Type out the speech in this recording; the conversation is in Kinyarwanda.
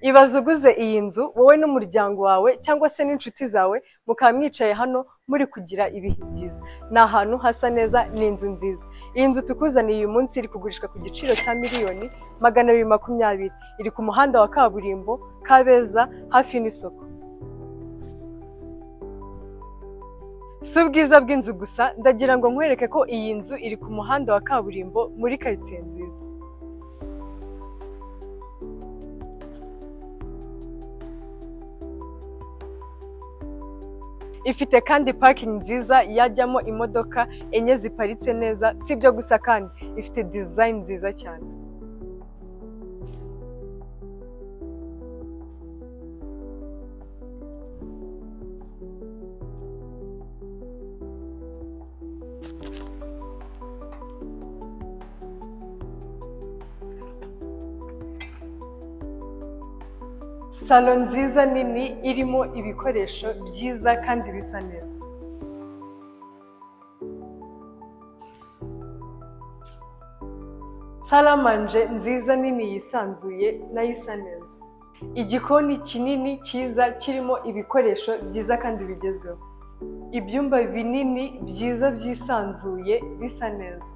Ibaze uguze iyi nzu wowe n'umuryango wawe cyangwa se n'inshuti zawe, mukaba mwicaye hano muri kugira ibihe byiza. Ni ahantu hasa neza, ni inzu nziza. Iyi nzu tukuzaniye uyu munsi iri kugurishwa ku giciro cya miliyoni 220. Iri ku muhanda wa kaburimbo Kabeza, hafi n'isoko. Si ubwiza bw'inzu gusa, ndagira ngo nkwereke ko iyi nzu iri ku muhanda wa kaburimbo muri karitsiye nziza. Ifite kandi parking nziza yajyamo imodoka enye ziparitse neza. Si ibyo gusa kandi, ifite design nziza cyane. Salo nziza nini irimo ibikoresho byiza kandi bisa neza. Salle à manger nziza nini yisanzuye, nayo isa neza. Igikoni kinini cyiza kirimo ibikoresho byiza kandi bigezweho. Ibyumba binini byiza byisanzuye bisa neza.